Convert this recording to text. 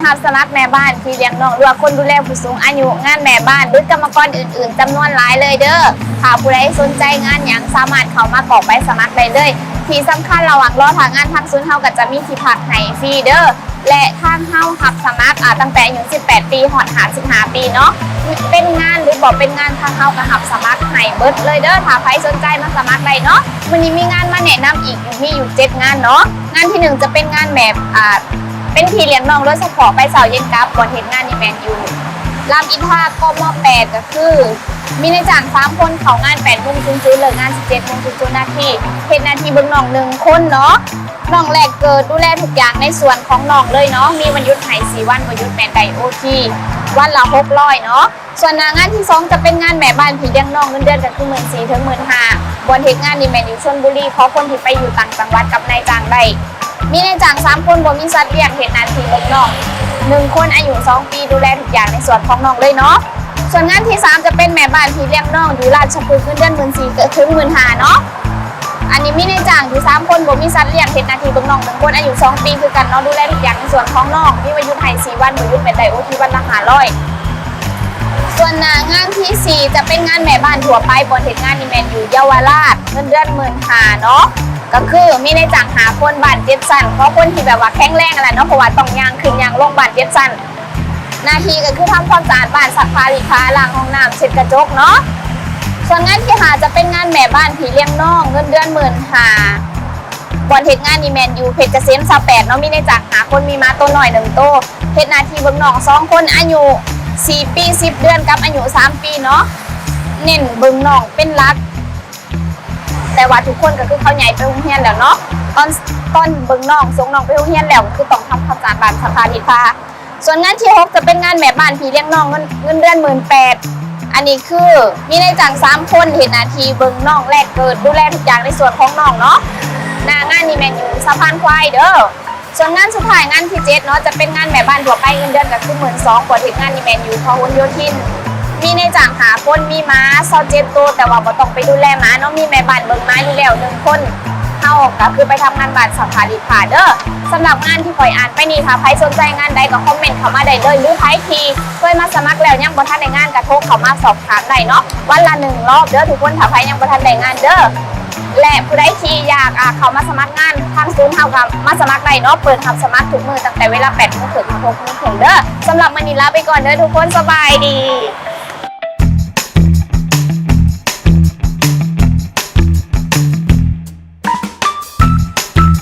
ຮັບສະໝັກແມ່ບ້ານ ພີ່ລ້ຽງນ້ອງ ຫຼືວ່າຄົນດູແລຜູ້ສູງອາຍຸ, ງານແມ່ບ້ານ ຫຼືກຳມະກອນອື່ນໆ ຈຳນວນຫຼາຍເລີຍເດີ້. ຖ້າຜູ້ໃດສົນໃຈງານຫຍັງ ສາມາດເຂົ້າມາກອກໃບສະໝັກໄດ້ເລີຍ. ທີ່ສຳຄັນ ລະຫວ່າງລໍຖ້າງານ ທາງສູນເຮົາກໍຈະມີທີ່ພັກໃຫ້ຟຣີເດີ້. ແລະ ທາງເຮົາຮັບສະໝັກ ອາ ຕັ້ງແຕ່ອາຍຸສິບແປດປີ ຮອດຫ້າສິບຫ້າປີເນາະ. ເປັນງານ ຫຼືບໍ່ເປັນງານ ທາງເຮົາກໍຮັບສະໝັກໃຫ້ເບິດເລີຍເດີ້. ຖ້າໃຜສົນໃຈມາສະໝັກໄດ້ເນາະ. ມື້ນີ້ມີງານມາແນະນຳອີກ ມີຢູ່ເຈັດງານເນາະ. ງານທີໜຶ່ງຈະເປັນງານແມ່ ອາ ເປັນພີ່ລ້ຽງນ້ອງ ໂດຍສະເພາະໄປເຊົ້າເຢັນກັບ. ບ່ອນເຮັດງານນີ້ແມ່ນຢູ່ລາມອິນທາ ກມ ແປດ ກໍຄືມີນາຍຈ້າງສາມຄົນ ເຂົ້າງານແປດໂມງສູນສູນ ເລີກງານສິບເຈັດໂມງສູນສູນນາທີ. ເຮັດໜ້າທີ່ເບິ່ງນ້ອງໜຶ່ງຄົນເນາະ. ນ້ອງແລກເກີດ ດູແລທຸກຢ່າງໃນສວນຂອງນ້ອງເລີຍເນາະ. ມີວັນຢຸດໃຫ້ສີ່ວັນ, ບໍ່ຢຸດແມ່ນໄດ້ໂອທີວັນລະຫົກຮ້ອຍເນາະ. ສ່ວນໜ້າງານທີສອງຈະເປັນງານແມ່ບ້ານພີ່ລ້ຽງນ້ອງ ເງິນເດືອນກໍຄືໝື່ນສີ່ເຖິງໝື່ນຫ້າ. ບ່ອນເຮັດງານນີ້ແມ່ນຢູ່ຊົນບຸລີ ຂໍຄົນທີ່ໄປຢູ່ຕ່າງຈັງຫວັດກັບນາຍຈ້າງໄດ້. ມີນາຍຈ້າງສາມຄົນ ບໍ່ມີສັດລ້ຽງ ເຮັດໜ້າທີ່ເບິ່ງນ້ອງໜຶ່ງຄົນ ອາຍຸສອງປີ ດູແລທຸກຢ່າງໃນສວນຂອງນ້ອງເລີຍເນາະ. ສ່ວນງານທີສາມຈະເປັນແມ່ບ້ານພີ່ລ້ຽງນ້ອງ ຢູ່ລາຊະພຶກ ເງິນເດືອນໝື່ນສີ່ເຖິງໝື່ນຫ້າເນາະ. ອັນນີ້ມີນາຍຈ້າງຢູ່ສາມຄົນ ບໍ່ມີສັດລ້ຽງ ເຮັດໜ້າທີ່ເບິ່ງນ້ອງໜຶ່ງຄົນ ອາຍຸສອງປີຄືກັນເນາະ ດູແລທຸກຢ່າງໃນສວນຂອງນ້ອງ ມີວັນຢຸດໃຫ້ສີ່ວັນ ບໍ່ຢຸດແມ່ນໄດ້ໂອທີວັນລະຫ້າຮ້ອຍ. ສ່ວນໜ້າງານທີສີ່ຈະເປັນງານແມ່ບ້ານທົ່ວໄປ ບ່ອນເຮັດງານນີ້ແມ່ນຢູ່ເຍົາວະລາດ ເງິນເດືອນໝື່ນຫ້າເນາະ. ກໍຄືມີນາຍຈ້າງຫ້າຄົນ ບ້ານເຈັດຊັ້ນ ຂໍຄົນທີ່ແບບວ່າແຂງແຮງຫັ້ນແຫຼະເນາະ ເພາະວ່າຕ້ອງຍ່າງຂຶ້ນຍ່າງລົງບ້ານເຈັດຊັ້ນ. ໜ້າທີ່ກໍຄືທຳຄວາມສະອາດບ້ານ ຊັກຜ້າລີດຜ້າ ລ້າງຫ້ອງນ້ຳ ເຊັດກະຈົກເນາະ. ສ່ວນງານທີຫ້າຈະເປັນງານແມ່ບ້ານພີ່ລ້ຽງນ້ອງ ເງິນເດືອນໝື່ນຫ້າ ບ່ອນເຮັດງານນີ້ແມ່ນຢູ່ເພັດກະເສມຊາວແປດເນາະ ມີນາຍຈ້າງຫ້າຄົນ ມີໝາໂຕນ້ອຍໜຶ່ງໂຕ ເຮັດໜ້າທີ່ເບິ່ງນ້ອງສອງຄົນ ອາຍຸສີ່ປີສິບເດືອນກັບອາຍຸສາມປີເນາະ. ເນັ້ນເບິ່ງນ້ອງເປັນຫຼັກ ແຕ່ວ່າທຸກຄົນກໍຄືເຂົາໃຫຍ່ໄປໂຮງຮຽນແລ້ວເນາະ ຕອນ ຕອນເບິ່ງນ້ອງ ສົ່ງນ້ອງໄປໂຮງຮຽນແລ້ວ ກໍຄືຕ້ອງທຳຄວາມສະອາດບ້ານ ຊັກຜ້າລີດຜ້າ. ສ່ວນງານທີຫົກຈະເປັນງານແມ່ບ້ານພີ່ລ້ຽງນ້ອງ ເງິນ ເງິນເດືອນໝື່ນແປດ ອັນນີ້ຄືມີນາຍຈ້າງສາມຄົນ ເຮັດໜ້າທີ່ເບິ່ງນ້ອງແລກເກີດ ດູແລທຸກຢ່າງໃນສວນຂອງນ້ອງເນາະ. ໜ້າງານນີ້ແມ່ນຢູ່ສະພານຄວາຍເດີ້. ສ່ວນງານສຸດທ້າຍ ງານທີເຈັດເນາະ ຈະເປັນງານແມ່ບ້ານທົ່ວໄປ ເງິນເດືອນກໍຄືໝື່ນສອງ ບ່ອນເຮັດງານນີ້ແມ່ນຢູ່ພະຫນໂຍທິນ ມີນາຍຈ້າງຫ້າຄົນ ມີໝາຊາວເຈັດໂຕ ແຕ່ວ່າບໍ່ຕ້ອງໄປດູແລໝາເນາະ ມີແມ່ບ້ານເບິ່ງໝາຢູ່ແລ້ວໜຶ່ງຄົນ. ເຮົາກໍຄືໄປທຳງານບ້ານ ຊັກຜ້າລີດຜ້າເດີ້. ສຳລັບງານທີ່ຂ້ອຍອ່ານໄປນີ້ ຖ້າໃຜສົນໃຈງານໃດກໍຄອມເມັນເຂົ້າມາໄດ້ເລີຍ ຫຼືໃຜທີ່ເຄີຍມາສະໝັກແລ້ວຍັງບໍ່ທັນໄດ້ງານ ກໍໂທເຂົ້າມາສອບຖາມໄດ້ເນາະ ວັນລະໜຶ່ງລອບເດີ້ທຸກຄົນ ຖ້າໃຜຍັງບໍ່ທັນໄດ້ງານເດີ້. ແລະ ຜູ້ໃດທີ່ຢາກ ອາ ເຂົ້າມາສະໝັກງານ ທາງສູນເຮົາກໍມາສະໝັກໄດ້ເນາະ ເປີດຮັບສະໝັກທຸກມື້ ຕັ້ງແຕ່ເວລາແປດໂມງເຄິ່ງ ຮອດຫົກໂມງເຄິ່ງເດີ້. ສຳລັບມື້ນີ້ລາໄປກ່ອນເດີ້ທຸກຄົນ ສະບາຍດີ.